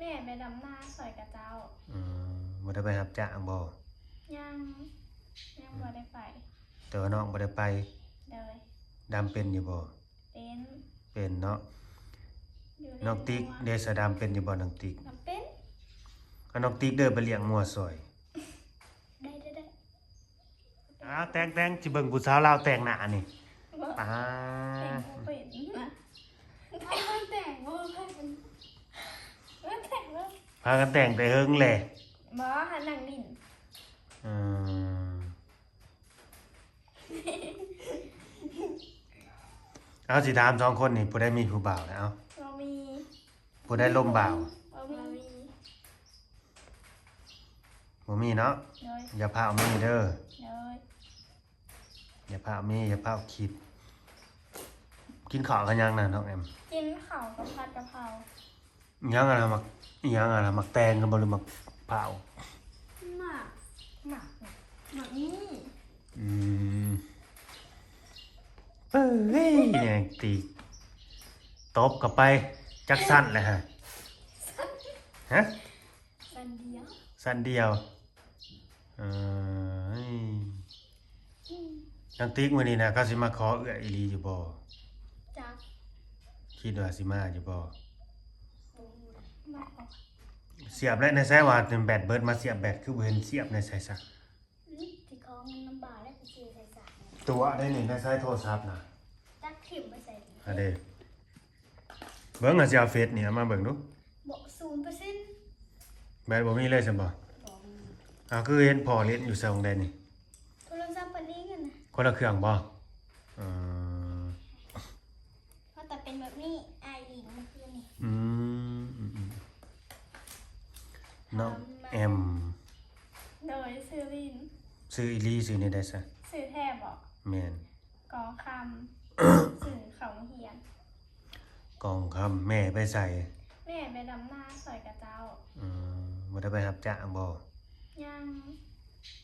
ແມ່ໄປດຳນາຊ່ອຍເຂົາເຈົ້າ. ອືມ ບໍ່ໄດ້ໄປຮັບຈ້າງບໍ່? ຍັງ ຍັງບໍ່ໄດ້ໄປ. ແຕ່ວ່ານ້ອງບໍ່ໄດ້ໄປ. ໂດຍ. ດຳເປັນຢູ່ບໍ່? ເປັນ. ເປັນເນາະ. ນ້ອງຕິກເດ້ ສະດຳເປັນຢູ່ບໍ່ນ້ອງຕິກ? ດຳເປັນ. ເອົານ້ອງຕິກເດີໄປລ້ຽງງົວຊ່ອຍ. ໄດ້ ໄດ້ ໄດ້. ອ້າວ ແຕ່ງ ແຕ່ງ ຊິເບິ່ງຜູ້ສາວລາວແຕ່ງໜ້ານີ້. ບໍ່ ປ້າ ແຕ່ງບໍ່ເປັນນະ. ເອົາ ແຕ່ງບໍ່ເປັນ ແຕ່ງບໍ່ ພາກັນແຕ່ງແຕ່ເຫິງແຫຼະ. ບໍ່ ຫານັ່ງຫຼິ້ນ. ອືມ ເອົາ ຊິຖາມສອງຄົນນີ້ ຜູ້ໃດມີຜູ້ບ່າວແລ້ວ? ເອົາ ບໍ່ມີ. ຜູ້ໃດລົມບ່າວ? ບໍ່ມີ ບໍ່ມີເນາະ. ໂດຍ. ຢ່າພ້າວມີເດີ. ໂດຍ. ຢ່າພ້າວມີ ຢ່າພ້າວຄິດ. ກິນເຂົ້າກັບຫຍັງນະນ້ອງແອມ? ກິນເຂົ້າກັບຜັດກະເພົາ. ຫຍັງອັນນະ ໝາກ ອີຫຍັງອັນນະ ໝາກແຕງກັນບໍ່ ຫຼືໝາກພ້າວ? ໝາກ ໝາກ ໝາກນີ້. ອືມ ເອີຍ ແຮງຕີ ຕົບເຂົ້າໄປ ຈັກຊັ້ນແລ້ວຫະ? ຊັ້ນ ຮະ? ຊັ້ນດຽວ ຊັ້ນດຽວ. ເອີ ອືມ ນ້ອງຕິກ ມື້ນີ້ນະ ເຂົາຊິມາຂໍເອື້ອຍອີ່ຫຼີຢູ່ບໍ່? ຈັກ ຄິດວ່າຊິມາຢູ່ບໍ່? ບໍ່ຮູ້ ມາ ສຽບແລ້ວ ໃນໃສວ່າແບັດເບິດ ມາສຽບແບັດ ຄືບໍ່ເຫັນສຽບໃນໃສຊະ? ອືມ ຊິຂໍເງິນນຳບ່າວແລ້ວຊິຊື້ໃສ່ສາກ. ຕົວະໄດ໋ນີ້ ໃນໃສໂທລະສັບນະ? ຈັກຖິ້ມໄປໃສ. ຫາເດ້ ເບິ່ງ ຫາຊິເອົາເຟສນີ້ເອົາມາເບິ່ງດູ. ບໍ່ ສູນເປີເຊັນ. ແບັດບໍ່ມີເລີຍຊັ້ນບໍ່? ບໍ່ມີ. ອ້າວ ຄືເຫັນພໍ່ຫຼິ້ນຢູ່ຊ່ອງໃດນີ້? ໂທລະສັບເພິ່ນເອງຫັ້ນນະ. ຄົນລະເຄື່ອງບໍ່? ເອີ ເຮົາແຕ່ເປັນແບບນີ້ ອ້າຍຫຼິ້ນເມື່ອຄືນນີ້. ອືມ ອືມ ອືມ ນ້ອງແອມ. ໂດຍ ຊື່ຫຼິ້ນ. ຊື່ອີ່ຫຼີຊື່ນີ້ໄດ້ຊະ? ຊື່ແທ້ບໍ່? ແມ່ນ. ກອງຄຳ ຊື່ເຂົ້າໂຮງຮຽນ. ກອງຄຳ ແມ່ໄປໃສ? ແມ່ໄປດຳນາຊ່ອຍເຂົາເຈົ້າ. ອືມ ບໍ່ໄດ້ໄປຮັບຈ້າງບໍ່? ຍັງ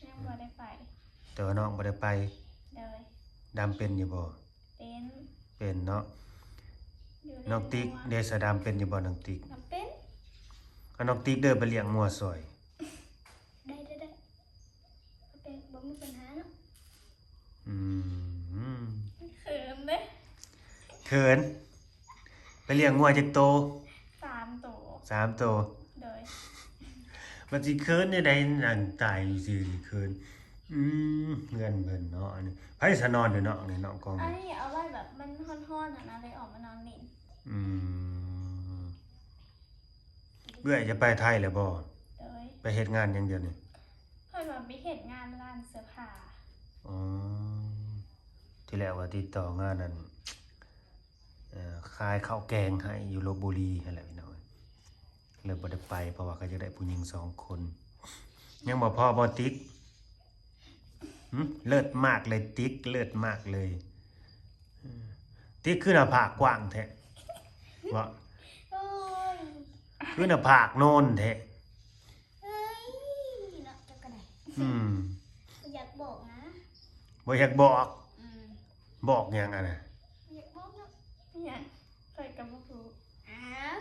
ຍັງບໍ່ໄດ້ໄປ. ແຕ່ວ່ານ້ອງບໍ່ໄດ້ໄປ. ໂດຍ. ດຳເປັນຢູ່ບໍ່? ເປັນ. ເປັນເນາະ. ນ້ອງຕິກເດ້ ສະດຳເປັນຢູ່ບໍ່ນ້ອງຕິກ? ດຳເປັນ. ເອົານ້ອງຕິກເດີໄປລ້ຽງງົວຊ່ອຍ. ໄດ້ ໄດ້ ໄດ້ ບໍ່ມີ ບໍ່ມີບັນຫາເນາະ. ອືມ ເຂີນເດ້. ເຂີນ. ໄປລ້ຽງງົວຈັກໂຕ? ສາມໂຕ. ສາມໂຕ. ໂດຍ. ມັນຊິເຂີນແນວໃດ ນັ່ງຕາຍຢູ່ຊື່ນີ້ເຂີນ. ອືມ ເຮືອນເພິ່ນເນາະ ອັນນີ້. ໃຜສະນອນຢູ່ເນາະ ອັນນີ້ເນາະ ກອງ. ອັນນີ້ເອົາໄວ້ແບບມັນຮ້ອນໆຫັ້ນນະ ເລີຍອອກມານອນຫຼິ້ນ. ອືມ. ເອື້ອຍຈະໄປໄທແລ້ວບໍ່? ໂດຍ. ໄປເຮັດງານຫຍັງດຽວນີ້? ເພິ່ນວ່າໄປເຮັດງານຮ້ານເສື້ອຜ້າ. ອໍ ທີແລກວ່າຕິດຕໍ່ງານນັ້ນ ເອີ ຂາຍເຂົ້າແກງໃຫ້ຢູ່ລົບບຸລີຫັ້ນແຫຼະພີ່ນ້ອງ. ເລີຍບໍ່ໄດ້ໄປ ເພາະວ່າເຂົາຢາກໄດ້ຜູ້ຍິງສອງຄົນ. ຍັງບໍ່ພໍບໍ່ຕິກ? ຫຶ? ເລີດມາກເລີຍຕິກ ເລີດມາກເລີຍ. ຕິກຄືໜ້າຜາກກວ້າງແທ້ ເບາະ? ໂອ້ຍ ຄືໜ້າຜາກໂນນແທ້. ເອີຍ ເນາະ ເຈົ້າກໍໄດ້. ອືມ ບໍ່ຢາກບອກນະ. ບໍ່ຢາກບອກ? ອືມ ບອກຫຍັງຫັ້ນນະ? ບໍ່ຢາກບອກເນາະ. ຫຍັງ? ຂ້ອຍກໍບໍ່ຮູ້. ອ້າວ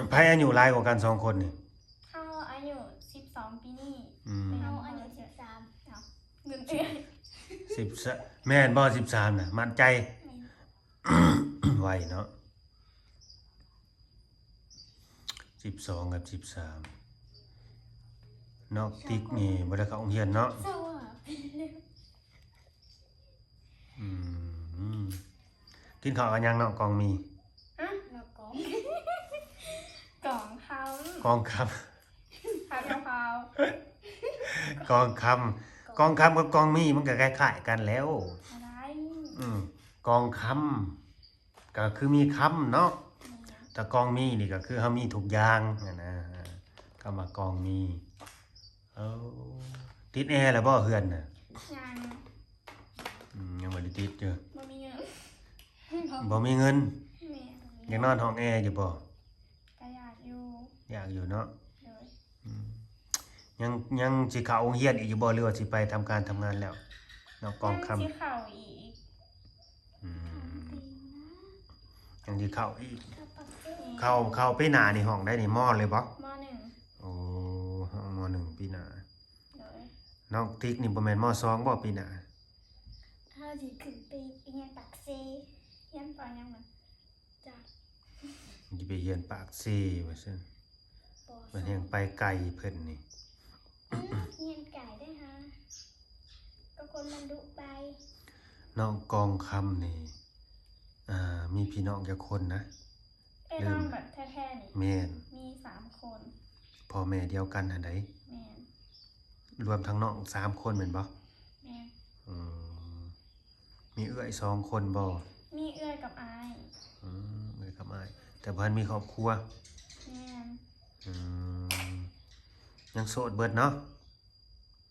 ໃຜອາຍຸຫຼາຍກວ່າກັນສອງຄົນນີ້? ເຮົາອາຍຸສິບສອງປີນີ້. ອືມ ເຮົາອາຍຸສິບສາມ. ເອົາ ເງິນເດືອນ ສິບສາມ ແມ່ນບໍ່? ສິບສາມນະ ໝັ້ນໃຈ? ແມ່ນ. ໄວເນາະ ສິບສອງກັບສິບສາມ. ນ້ອງຕິກນີ້ບໍ່ໄດ້ເຂົ້າໂຮງຮຽນເນາະ. ອືມ ກິນເຂົ້າກັບຫຍັງນ້ອງກອງມີ? ຮະ? ກອງ ກອງຄຳ ກອງຄຳ ຜັດກະເພົາ ກອງຄຳ. ກອງຄຳກັບກອງມີມັນກໍຄ້າຍໆກັນແລ້ວ. ອືມ ກອງຄຳ ກໍຄືມີຄຳເນາະ. ແມ່ນ. ແຕ່ກອງມີນີ້ກໍຄືເຮົາມີທຸກຢ່າງຫັ້ນນະ ຄຳວ່າກອງມີ. ເອົາ ຕິດແອແລ້ວບໍ່ເຮືອນນະ? ຍັງ. ອືມ ຍັງບໍ່ໄດ້ຕິດຢູ່. ບໍ່ມີເງິນ. ບໍ່ມີເງິນ. ແມ່ນ. ຢາກນອນຫ້ອງແອຢູ່ບໍ່? ກໍຢາກຢູ່. ຢາກຢູ່ເນາະ. ໂດຍ. ອືມ ຍັງ ຍັງຊິເຂົ້າໂຮງຮຽນອີກຢູ່ບໍ່ ຫຼືວ່າຊິໄປທຳການທຳງານແລ້ວເນາະ? ກອງຄຳ ຍັງຊິເຂົ້າອີກ. ອືມ ຍັງຊິເຂົ້າອີກ. ເຂົ້າ ເຂົ້າປີໜ້ານີ້ຫ້ອງໃດນີ້ ມໍເລີຍບໍ່? ມໍໜຶ່ງ. ປີໜ້າ. ໂດຍ. ນ້ອງຕິກນີ້ບໍ່ແມ່ນ ມ.ສອງ ບໍ່ປີໜ້າ? ເຮົາຊິຂຶ້ນໄປຮຽນປາກເຊ. ຮຽນ ປ.ຫຍັງມັນ? ຈັກ. ຊິໄປຮຽນປາກເຊວ່າຊັ້ນ. ປ.ສອງ ມັນແຮ່ງໄປໄກເພິ່ນນີ້. ຮຽນໄກເດ້ຫາ ກໍຄົນມັນດຸໄປ. ນ້ອງກອງຄຳນີ້ ອ່າ ມີພີ່ນ້ອງຈັກຄົນນະ? ເອີຍ ນ້ອງແບບແທ້ໆນີ້ ແມ່ນ ມີສາມຄົນ. ພໍ່ແມ່ດຽວກັນຫັ້ນໃດ? ແມ່ນ. ລວມທັງນ້ອງສາມຄົນແມ່ນບໍ່? ແມ່ນ. ອືມ ມີເອື້ອຍສອງຄົນບໍ່? ມີເອື້ອຍກັບອ້າຍ. ອືມ ເອື້ອຍກັບອ້າຍ ແຕ່ບໍ່ທັນມີຄອບຄົວ. ແມ່ນ. ອືມ ຍັງໂສດເບິດເນາະ?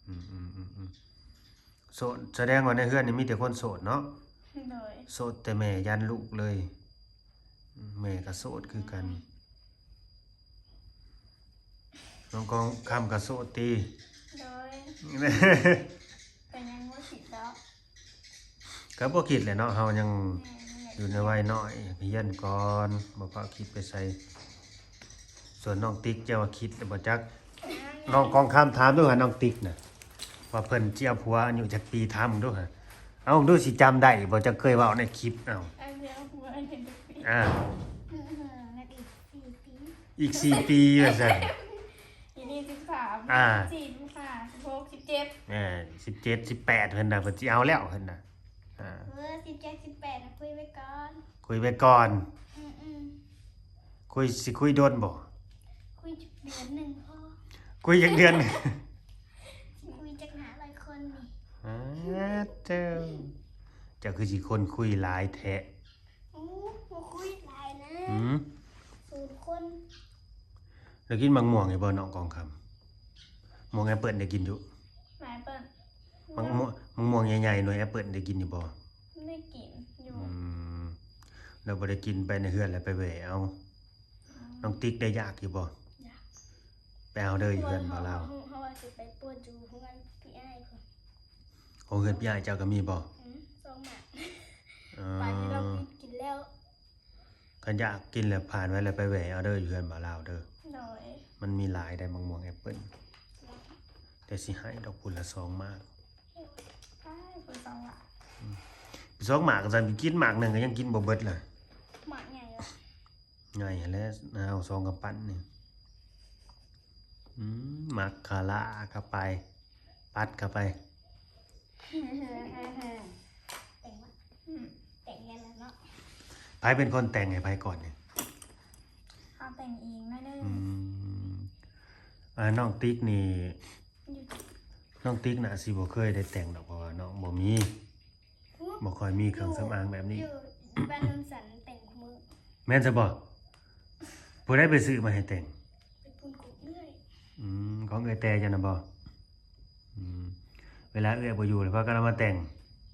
ອືມໆໆໆ ໂສດ ສະແດງວ່າໃນເຮືອນນີ້ມີແຕ່ຄົນໂສດເນາະ? ໂດຍ. ໂສດແຕ່ແມ່ຢັນລູກເລີຍ. ອືມ ແມ່ກໍໂສດຄືກັນ. ອືມ ນ້ອງກອງຄຳກໍໂສດຕິ? ໂດຍ. ກໍຍັງບໍ່ຄິດດອກ. ກໍບໍ່ຄິດແຫຼະເນາະ ເຮົາຍັງ ແມ່ນ ຢູ່ໃນໄວນ້ອຍ ຮຽນກ່ອນ ບໍ່ພາຄິດໄປໃສ. ສ່ວນນ້ອງຕິກ ເຈົ້າວ່າຄິດແລ້ວບໍ່ຈັກ? ນ້ອງກອງຄຳ ຖາມດູຫານ້ອງຕິກນະ ວ່າເພິ່ນຊິເອົາຜົວອາຍຸຈັກປີ? ຖາມເບິ່ງດູຫາ. ເອົາ ດູຊິຈຳໄດ້ບໍ່? ເຈົ້າເຄີຍເວົ້າໃນຄລິບ. ເອົາ ອັນດຽວຫົວເຫັນເດັກປີ ອ່າ ອືມ ອີກສີ່ປີ ອີກສີ່ປີວ່າຊັ້ນ. ອີນີ້ສິບສາມ ອ່າ ສິບສີ່ ສິບຫ້າ ສິບຫົກ ສິບເຈັດ ເອີ ສິບເຈັດ ສິບແປດ ເພິ່ນນະ ເພິ່ນຊິເອົາແລ້ວ ເພິ່ນນະ. ອ່າ ເອີ ສິບເຈັດ ສິບແປດ ນະ ຄຸຍໄວ້ກ່ອນ ຄຸຍໄວ້ກ່ອນ. ອືມໆ ຄຸຍ ຊິຄຸຍດົນບໍ່? ຄຸຍຈັກເດືອນໜຶ່ງພໍ. ຄຸຍຈັກເດືອນ? ຊິຄຸຍຈັກຫ້າຮ້ອຍຄົນນີ້. ອາ ເຈົ້າ ເຈົ້າຄືຊິຄົນຄຸຍຫຼາຍແທ້. ໂອ້ ບໍ່ຄຸຍຫຼາຍນະ. ອືມ ສູນຄົນ. ແລ້ວກິນໝາກມ່ວງຢູ່ບໍ່ ນ້ອງກອງຄຳ? ໝາກແອບເປິ້ນໄດ້ກິນຢູ່? ໝາກແອບເປິ້ນ ໝາກມ່ວງ ໝາກມ່ວງໃຫຍ່ໆ ໜ່ວຍແອບເປິ້ນໄດ້ກິນຢູ່ບໍ່? ໄດ້ກິນຢູ່. ອືມ ແລ້ວບໍ່ໄດ້ກິນ ໄປໃນເຮືອນແລ້ວໄປແຫວ່ເອົາ. ອືມ ນ້ອງຕິກໄດ້ຢາກຢູ່ບໍ່? ຢາກ. ໄປເອົາເດີ ຢູ່ເຮືອນບ່າວລາວ. ເຮົາ ເຮົາວ່າຊິໄປປ່ວນຢູ່ເຮືອນພີ່ອ້າຍພຸ້ນ. ໂອ້ ເຮືອນພີ່ອ້າຍເຈົ້າກໍມີບໍ່? ອືມ ສອງໝາກ. ອໍ ໄປແລ້ວ ກິນແລ້ວ. ຄັນຢາກກິນແລ້ວ ຜ່ານໄວ້ແລ້ວໄປແຫວ່ເອົາເດີ ຢູ່ເຮືອນບ່າວລາວເດີ. ໂດຍ. ມັນມີຫຼາຍໄດ໋ ໝາກມ່ວງແອບເປິ້ນ. ແຕ່ຊິໃຫ້ດອກ ພຸ້ນລະສອງໝາກ. ອ້າຍ ພຸ້ນສອງໝາກ. ອືມ ສອງໝາກ ຊັ້ນກິນໝາກໜຶ່ງກໍຍັງກິນບໍ່ເບິດລະ. ໝາກໃຫຍ່ຫວາ? ໃຫຍ່ຫັ້ນແຫຼະ ເອົາສອງກຳປັ້ນນີ້. ອືມ ໝາກຄາລາເຂົ້າໄປ ປັດເຂົ້າໄປ. ແຕ່ງວະ? ອືມ ແຕ່ງແລ້ວເນາະ. ໃຜເປັນຄົນແຕ່ງໃຫ້ໃຜກ່ອນນີ້? ເຮົາແຕ່ງເອງໜ້ອຍໜຶ່ງ. ອືມ ອ່າ ນ້ອງຕິກນີ້ ນ້ອງຕິກໜ້າຊິບໍ່ເຄີຍໄດ້ແຕ່ງດອກ ເພາະວ່ານ້ອງບໍ່ມີ ບໍ່ຄ່ອຍມີເຄື່ອງສຳອາງແບບນີ້. ຢູ່ ຢູ່ບ້ານໂນນສັນແຕ່ງຄູ່ມື້. ແມ່ນຊະບໍ່? ຜູ້ໃດໄປຊື້ມາໃຫ້ແຕ່ງ? ໄປປຸ້ນຂອງເອື້ອຍ. ອືມ ຂອງເອື້ອຍແຕ່ເຈົ້ານະບໍ່? ອືມ ເວລາເອື້ອຍບໍ່ຢູ່ແລ້ວພາກັນເອົາມາແຕ່ງ.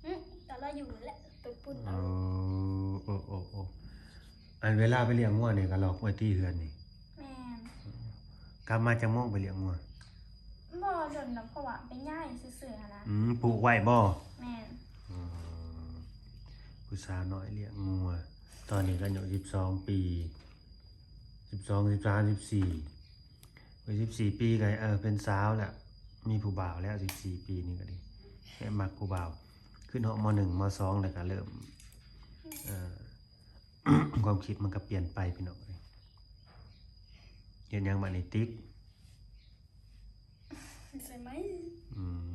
ອືມ ຕອນລາວຢູ່ແຫຼະ ໄປປຸ້ນເອົາ. ໂອ້ ໂອ້ ໂອ້ ອັນເວລາໄປລ້ຽງງົວນີ້ກໍລັອກໄວ້ຕິເຮືອນນີ້? ແມ່ນ. ກັບມາຈັກໂມງໄປລ້ຽງງົວ? ບໍ່ດົນດອກ ເພາະວ່າໄປຍ້າຍຊື່ໆຫັ້ນນະ. ອືມ ຜູກໄວ້ບໍ່? ແມ່ນ. ອືມ ຜູ້ສາວນ້ອຍລ້ຽງງົວ ຕອນນີ້ກໍອາຍຸສິບສອງປີ ສິບສອງ ສິບສາມ ສິບສີ່ ເປັນສິບສີ່ປີກໍ ເອີ ເປັນສາວແລ້ວ ມີຜູ້ບ່າວແລ້ວ ສິບສີ່ປີນີ້ກໍດີ ແມ່ນມັກຜູ້ບ່າວ. ຂຶ້ນຮອດ ມ.ໜຶ່ງ ມ.ສອງ ແລ້ວກໍເລີ່ມ ເອີ ຄວາມຄິດມັນກໍປ່ຽນໄປ ພີ່ນ້ອງເອີຍ. ເຮັດຫຍັງບາດນີ້ ຕິກ? ສວຍໄໝ? ອືມ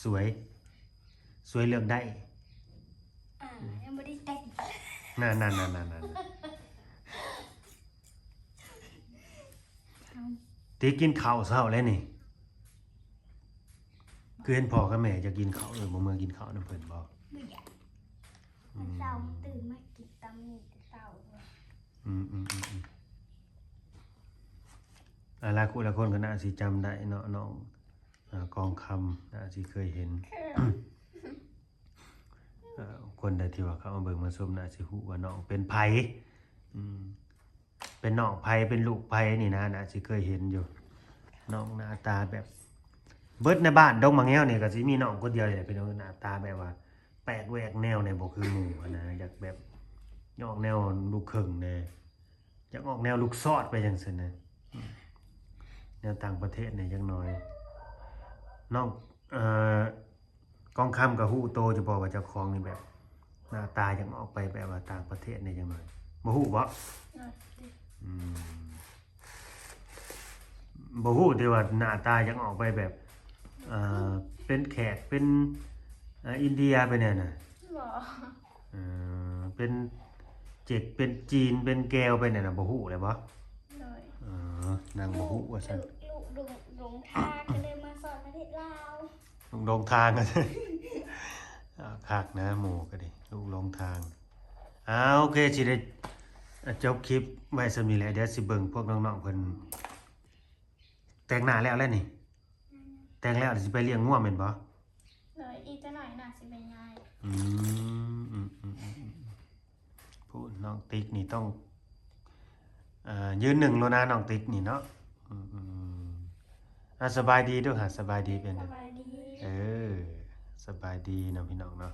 ສວຍ ສວຍເລືອກໄດ້. ອ່າ ຍັງບໍ່ໄດ້ແຕ່ງ. ນັ້ນໆໆໆໆ ຕິກ ກິນເຂົ້າເຊົ້າແລ້ວນີ້? ຄືເຫັນພໍ່ກັບແມ່ຈະກິນເຂົ້າ ເອີ ບໍ່ເມືອກິນເຂົ້ານຳເພິ່ນບໍ່? ບໍ່ຢາກ. ອືມ ເຊົ້າຕື່ນມາກິນຕຳນີ້ແຕ່ເຊົ້າ. ອືມໆໆໆ ອາ ຫຼາຍຄົນ ຫຼາຍຄົນກໍໜ້າຊິຈຳໄດ້ເນາະ ນ້ອງ ອາ ກອງຄຳ ໜ້າຊິເຄີຍເຫັນ. ເອີ ຄົນໃດທີ່ວ່າເຂົ້າມາເບິ່ງມາຊົມໜ້າຊິຮູ້ວ່ານ້ອງເປັນໃຜ. ອືມ ເປັນນ້ອງໃຜ ເປັນລູກໃຜນີ້ນະ ໜ້າຊິເຄີຍເຫັນຢູ່. ນ້ອງໜ້າຕາແບບ ເບິດໃນບ້ານດົງໝາກແງວນີ້ກໍຊິມີນ້ອງຄົນດຽວນີ້ແຫຼະ ເປັນໜ້າຕາແບບວ່າ ແປກແຫວກແນວແດ່ ບໍ່ຄືໝູ່ຫັ້ນນະ ຢາກແບບ ຢາກອອກແນວລູກເຄິ່ງແດ່ ຢາກອອກແນວລູກຊອດໄປຈັ່ງຊັ້ນນະ ອືມ ແນວຕ່າງປະເທດແດ່ຈັກໜ້ອຍ. ນ້ອງ ເອີ ກອງຄຳກໍຮູ້ໂຕຢູ່ບໍ່ວ່າເຈົ້າຂອງນີ້ແບບ ໜ້າຕາຢາກອອກໄປແບບວ່າຕ່າງປະເທດແດ່ຈັກໜ້ອຍ? ບໍ່ຮູ້ບໍ່? ອືມ ບໍ່ຮູ້ຕິວ່າໜ້າຕາຢາກອອກໄປແບບ ເອີ ເປັນແຂກ ເປັນ ເອີ ອິນເດຍ ໄປແນວນັ້ນ? ບໍ່. ເອີ ເປັນເຈັກ ເປັນຈີນ ເປັນແກວ ເປັນຫຍັງນະ ບໍ່ຮູ້ເລີຍບໍ່? ໂດຍ. ເອີ ນາງບໍ່ຮູ້ວ່າຊັ້ນ. ລູກ ລູກ ລູກຫຼົງ ຫຼົງທາງ ກໍເລີຍມາສອນປະເທດລາວ. ລູກຫຼົງທາງ ອາ ຄັກນະ ໝູ່ກໍດີ ລູກຫຼົງທາງ. ອາ ໂອເຄ ຊິໄດ້ ອາ ຈົບຄລິບໄວ້ສ່ຳນີ້ແຫຼະ. ດຽວຊິເບິ່ງພວກນ້ອງໆເພິ່ນແຕ່ງໜ້າແລ້ວແຫຼະນີ້. ແຕ່ງແລ້ວຊິໄປລ້ຽງງົວແມ່ນບໍ່? ໂດຍ ອີກຈັກໜ້ອຍໜ້າຊິໄປຍ້າຍ. ອືມ ອືມ ອືມ ອືມ ອືມ ຜູ້ນ້ອງຕິກນີ້ຕ້ອງ ເອີ ຢືນໜຶ່ງໂລດນະ ນ້ອງຕິກນີ້ເນາະ. ອືມ ອືມ ອາ ສະບາຍດີເດີ້ ຫາ ສະບາຍດີເປັນ ສະບາຍດີ. ເອີ ສະບາຍດີເນາະ ພີ່ນ້ອງເນາະ.